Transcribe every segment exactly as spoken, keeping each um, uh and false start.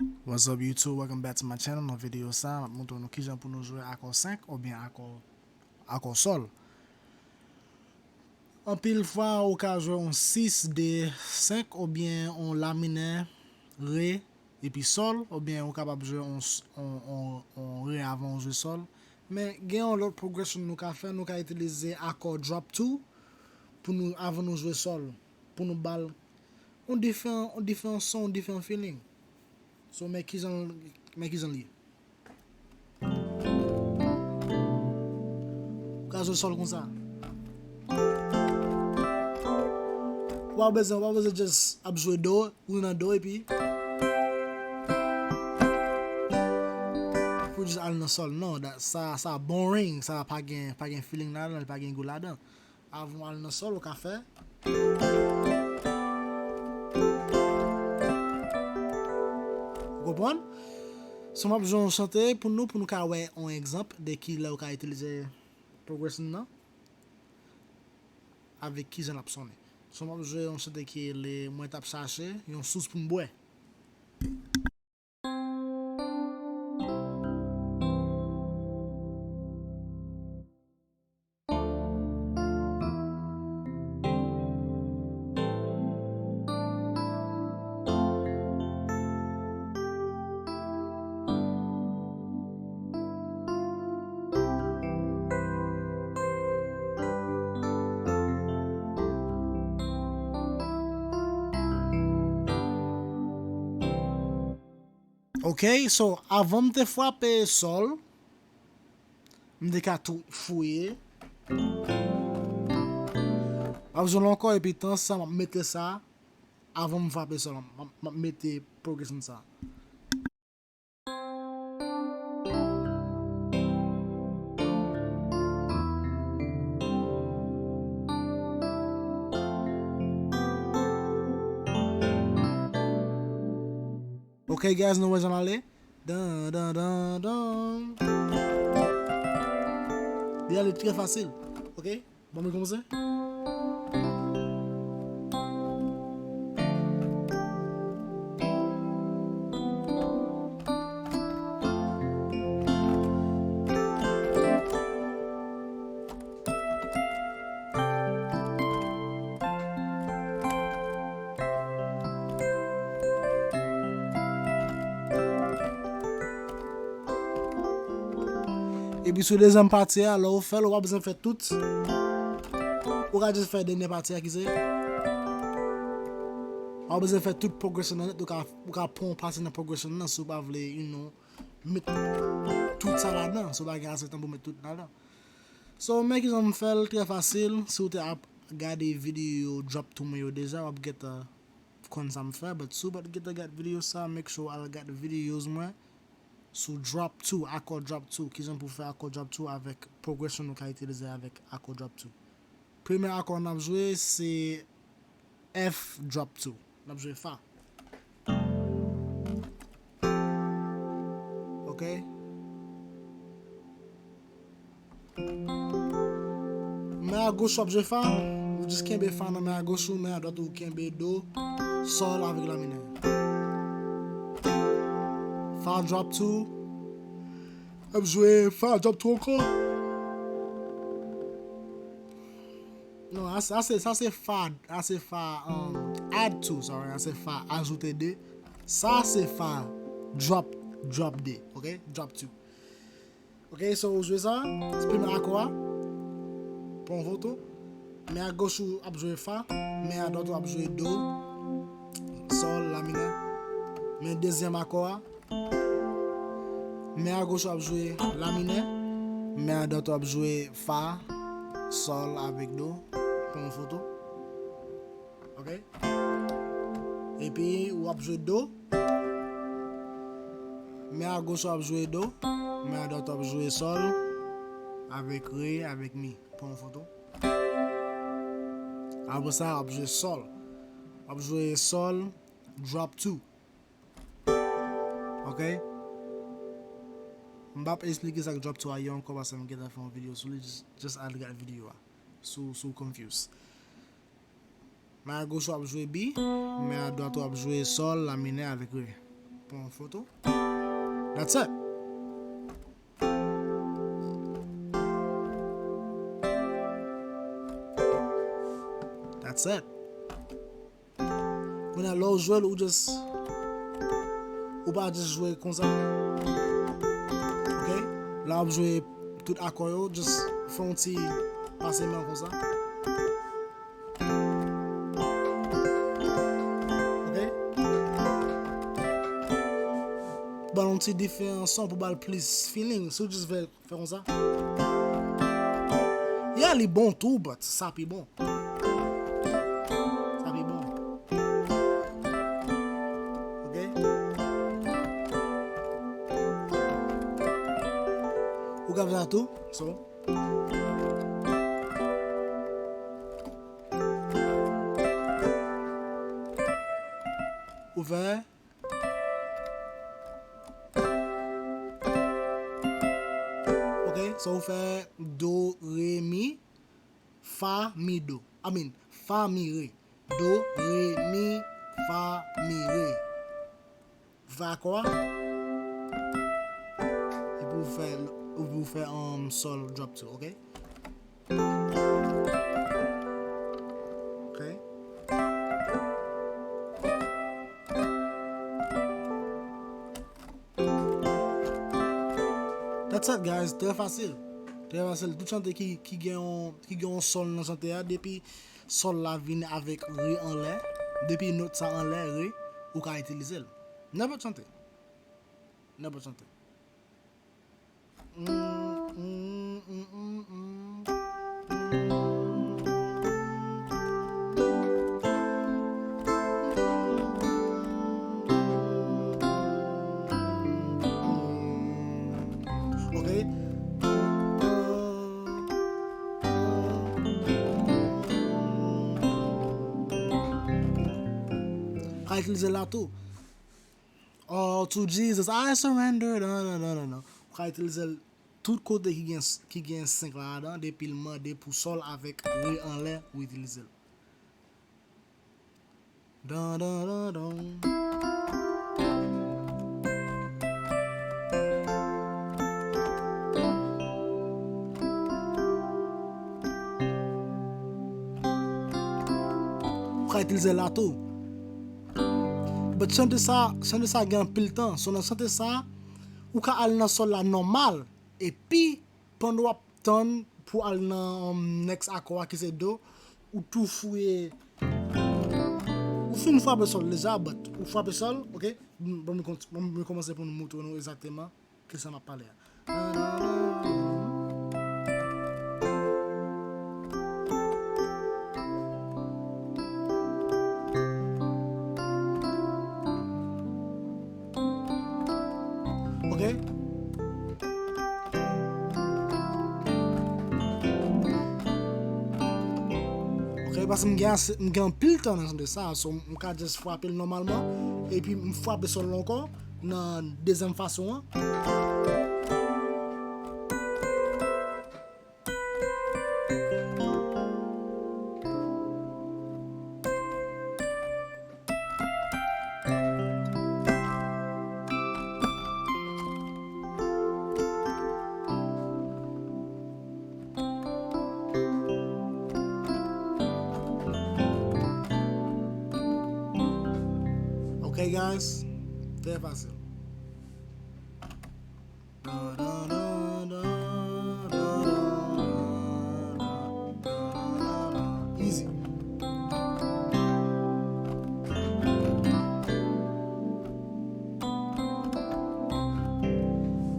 What's up YouTube, welcome back to my channel. Nan videyo sa, m ap montre nou kijan pou nou jwe akò senk oubyen akò, akò sòl. Anpil fwa, ou ka jwe yon sis, de, senk oubyen yon la minè, re, epi sòl, oubyen ou kapab jwe yon, s- yon, yon, yon re avan ou jwe sòl. Men gen yon lòt progression nou ka fè, nou ka itilize akò drop two pou nou, avan nou jwe sòl, pou nou ba l yon diferan, yon diferan son, yon diferan feeling. So, men kijan, men kijan l ye. Ou ka jwe sòl konsa. Ou pa bezwen, ou pa bezwen just ap jwe do, ou nan do epi pou just al nan sòl. Non, that, sa, sa boring, sa pa gen, pa gen feeling ladan, li pa gen gou ladan. Avan w al nan sòl, ou ka fè. Ou konprann? So, m ap jwe yon chante pou nou, pou nou ka wè yon egzanp de ki lè ou ka itilize progression nan, avèk kijan l ap sonnen. So, m ap jwe yon chante ki rele Mwen t ap chache yon sous pou m bwè. Ok, so avan m te frape sòl, m te ka tou fouye. M ap jwe l ankò epi tan sa m ap mete sa avan m frape sòl. M ap, m ap mete progression sa. Ok, guys, nou wè jan l ale. Dan, dan, dan, dan. Li ale trè fasil. Ok? Bon, mwen kòmanse. Epi sou dezyèm pati a, lè w fè l, ou pa bezwen fè tout. Ou ka just fè dènyè pati a ki se. Ou pa bezwen fè tout progression nan nèt, ou ka, ou ka pran yon pati nan progression nan si w pa vle, you know, met tout sa ladan, si w pa gen ase tan pou met tout ladan. So, men kijan m fè l, trè fasil. Si w te ap gade videyo drop two mwen yo deja, w ap gentan konn sa m fè, but si w pa t gentan gad videyo sa, make sure w al gad videos mwen sou drop two, akò drop two, kijan pou fè akò drop two avèk progression nou ka itilize avèk akò drop two. Premye akò n ap jwe se F drop two. N ap jwe fa. Ok. Men a goch w ap jwe fa, ou jis kenbe fa nan men a goch ou, men a dwat ou kenbe do, sòl avèk la minè. Fa drop two, ap jwe fa drop two ankò. Non, a, sa se, sa se fa, a se fa, um, add two, sorry, a se fa ajoute de. Sa se fa drop, drop de, ok? Drop two. Ok, so ou jwe sa, se premye akò a. Pran yon foto. Men a goch ou ap jwe fa, men a dwat ou ap jwe do, sòl, la minè. Men dezyèm akò a. Men a goch ou ap jwe la minè, men a dwat ou ap jwe fa, sòl avèk do. Pran yon foto. Ok? Epi ou ap jwe do. Men a goch ou ap jwe do, men a dwat ou ap jwe sòl avèk re, avèk mi. Pran yon foto. Apre sa, w ap jwe sòl. W ap jwe sòl, drop two. Ok? M p ap esplike sa k drop two a ye ankò paske m gentan fè yon videyo sou li. Just, just al gad videyo a. Si w, si w confuse. Men a goch ou ap jwe bi, men a dwat ou ap jwe sòl, la minè avèk re. Yon foto. That's it. That's it. Kounye a, lè w jwe l, ou just, ou pa just jwe konsa. Ok? La w ap jwe tout akò yo, just fè yon ti pase men konsa. Ok? Ba l yon ti diferan son pou ba l plis feeling. Si w just fè, fè konsa. Yeah, li bon tou, but sa pi bon. Sa pi bon. Ok? Ou ka fè sa tou, so. Ou fè. Ok, so ou fè do, re, mi, fa, mi, do. I mean, fa, mi, re. Do, re, mi, fa, mi, re. Ou fè akò a. Epi ou fè, epi ou fè um, sol drop tou, ok? Ok. That's it, guys. Trè fasil. Trè fasil. Tout chante ki, ki gen yon, ki gen yon sol nan chante a, depi sol la vin avèk re anlè, depi nòt sa anlè, re, ou ka itilize l. Nenpòt chante. Nenpòt chante. Ok. Ka itilize l la tou. All to Jesus, I surrender. Non, non, non, non, non. Ou ka itilize l tout kote ki gen, ki gen senk la ladan, depi l mande pou sol avèk re anlè, ou itilize l. Dan, dan, dan, dan. Ou ka itilize l la tou. But chante sa, chante sa gen anpil tan. So nan chante sa, ou ka al nan sol la nòmal. Epi, pandan w ap tann pou al nan um, next akò a ki se do, ou tou fouye. Ou fin frape sol deja, but ou frape sol, ok? Bon, mwen kont-, bon, mwen kòmanse pou nou montre nou egzakteman kisa m ap pale a. Ok? Ok, paske m gen ase, m gen anpil tan nan chante sa, so m ka just frape l nòmalman, epi m frape sol la ankò nan dezyèm fason an. Ok, guys. Trè fasil. Easy.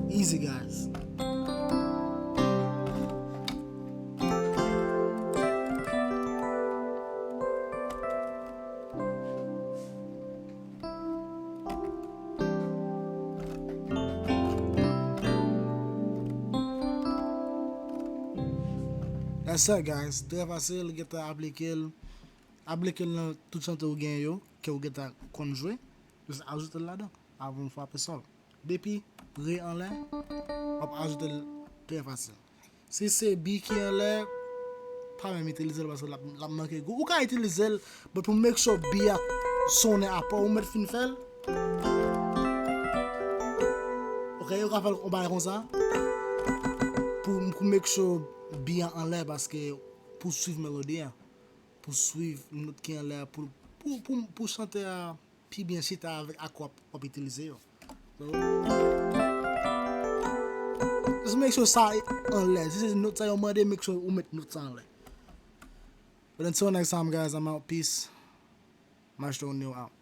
Easy, guys. That's it, guys. Trè fasil, ou gentan aplike l. Aplike l nan tout chante ou gen yo, ke ou gentan konn jwe. Jis ajoute l ladan, avan w frape sol. Depi re anlè, w ap ajoute l trè fasil. Si se bi ki anlè, pa menm itilize l paske l ap, l ap manke gou. Ou ka itilize l, but pou make sure bi a sonnen apre ou mèt fin fè l. Sa fè yon bagay konsa pou, pou make sure beat an anlè, paske pou swiv melodi a, pou swiv not ki anlè a, pou, pou, pou, pou chante a pi byen chita avèk ak w ap, w ap itilize yo. So, just make sure sa anlè. Si se not sa yo mande, make sure ou met not sa anlè. But until next time, guys, I'm out. Peace. Maestro Neil out.